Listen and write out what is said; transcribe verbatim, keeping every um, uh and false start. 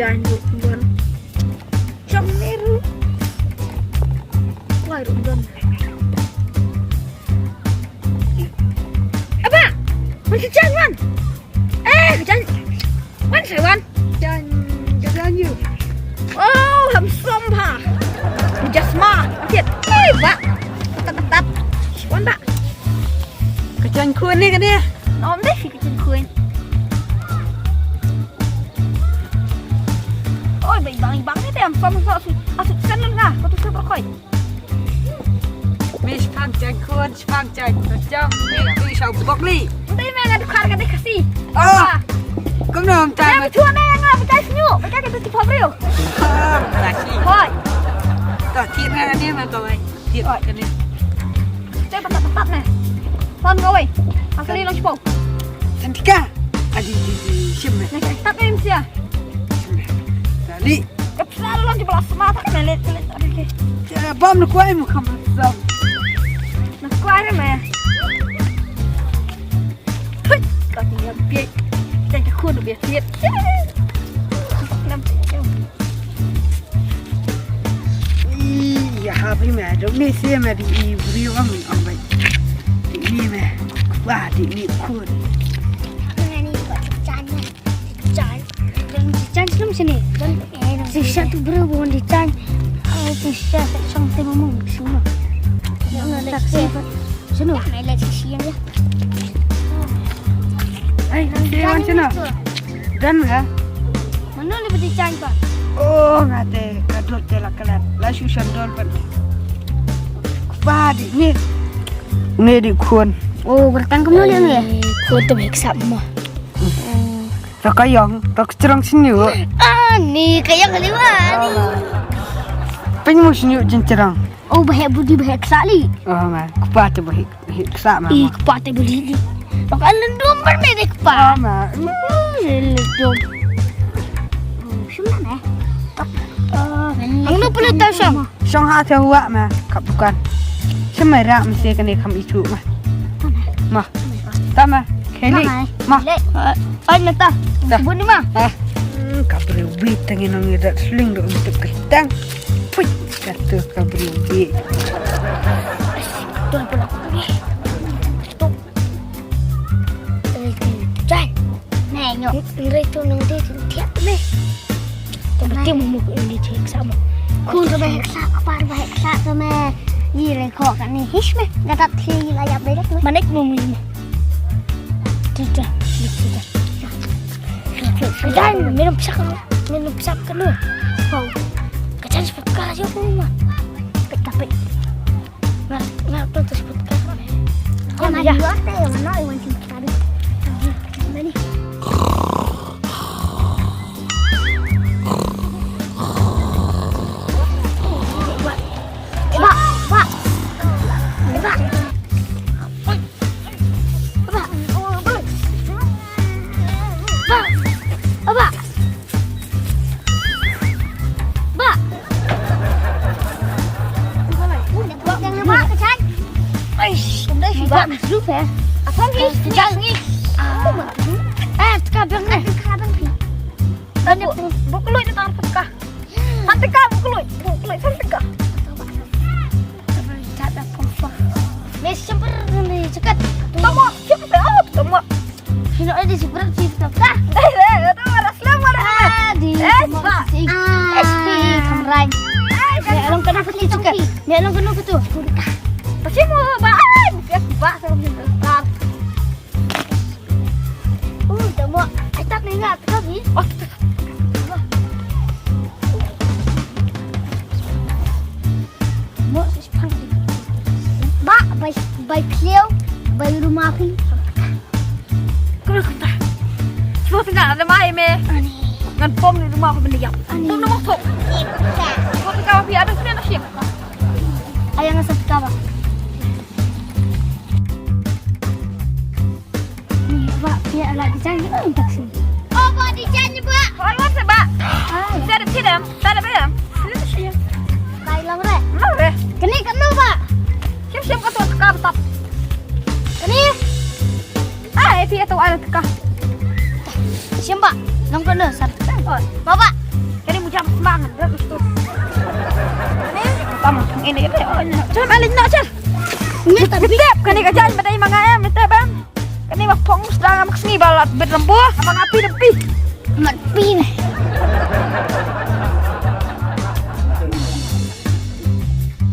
Jan ruh don. Jong ni ruh. Wai ruh don. Aba! Wan ka jan wan! Eh, ka jan! Wan, sa wan! Jan, jan yu. Oh, ham som ha! Jasma! Tiet! Eh, ba! Tat, tat, tat! Wan ba! Ka jan khun ni ka ni. Nom deh si ka jan khun. Oi, bai bang bang ni tem pam so su. Asu sen nun ha, ko tu su ko koi. Mi shpang jan khun, shpang jan. Jam ni mi shau bok li. Dei me ngan khar ka dei kasi. Ah. Kum nom tai. Yang tu na yang apa tai senyum. Mereka kita tipu brio. Ah, kasi. Hoi. Ta ti na ni ma ko bai. Tiet ka ni. Cai patat patat ne. Ton kawei. Asal ni long chipau. Santika. Adi di di shim ne. Tat em sia. Shim ne. Tadi. Kepsar long chipau semat tak ne let let. Adi ke. Bom nu kuai mu kam bom. Na kuai ne me. Hui. Kati ya biet. Cai ke khun biet biet. Nam. Ih, ya ha bri me, dong ni si me di i bri wa mi ong bai. Di ni me, wa di ni khun. Ngani ko jan. Jan. Jan shlum sini. Jan. Si sha tu bri wa di jan. Au si sha sa chong te mo mo sini. Yang ada tak si. Sini. Yang ada si yang ya. Ai, si wan sini. Gan ka? Mano le bdi chain pa? Oh, nga te ka dot te la kala. La shu shan dol pa. Pa di ni. Ni di khun. Oh, bertang kamu le ni. Khun te bek sap mo. Sa ka yang, tak cerang sini wa. Ah, ni ka yang kali wa. Pin mo sini jin cerang. Oh, bahek budi bahek sali. Oh, ma. Kupa te bahek. Hik sa ma. Ih, kpa te buli di. Baka lendum ber me de kpa. Ma. Lendum. Shum na me. Ang nu pula tau shong. Shong ha te huwa ma. Kap bukan. Shum ma ra mesti kene kam itu ma. Ma. Ta ma. Keli. Ma. Ai na ta. Buni ma. Ah. Kap rewi tangi nong idat sling do untuk ketang. Pui. Katu kap rewi. Tua pula. Jan. Nai nyo. Ngai tu nang di tiap me. Tapi ti mu mu ni cek sama. Kun ke bahek sa, kepar bahek sa tu me. Yi le ko kan ni hish me. Gatat thi la yap belek me. Manek mu mu. Tidak, tidak. Jan, minum sak, minum sak kenu. Wow. Kacan sepekar aja aku mah. Tapi, tapi. Nga, nga tu tu sebut ka. Oh, ya. Mari, you are there. Mana I want to try. Mari. Ba, ba. Ba. Ba. Ba. Ba. Ba. Ba, ka chai. Aish, kumdai shi ba. Ba, mizrup eh. Apa ni? Chai ni. Ah. Eh, teka bang ni. Teka bang ni. Ba, bu, bu kloi ni tang teka. Han teka, bu kloi. Bu kloi, han teka. Mes sempur ni cekat. Tama, siapa? Oh, tama. Sino edi si berat si betul kah? Dai, dai, tu marah selam marah. Ah, di eh, ba. Eh, si kamrai. Ni along kena peti juga. Ni along kena betul. Pasti mau ba. Ai, biar ba sama ni. Oh, tak mau. Ai tak ni ngah, tak ni. Oh. Mo si pang. Ba, bai, bai kliau, bai rumah phi. Kena kata. Semua tengah ada mai me. Ani. Ngan pom ni rumah aku benda yap. Ani. Pom nama sok. Semua tengah phi ada sini nak siap. Ayah ngan satu kawan. Ni, ba, pia la di jan ni, oh, tak sini. Oh, ba, di jan ni, ba. Oh, lu sa ba. Ai. Sa da ti dam, sa da ba dam. Sini tu sini. Kai lam re. Lam re. Kini kan lu, ba. Siap siap ka tu ka tap. Kini. Ai, pia tu ai ka. Siap, ba. Long kan lu sa. Oh. Ba, ba. Jam mang dah tu. Ni tam ini ni. Oh, ni. Jam alin nak jam. Ni tak dep kani ka jam badai mangai am ni tebam. Kani ma pong sedang am kesni balat bet lembu. Abang api depi. Mat pi.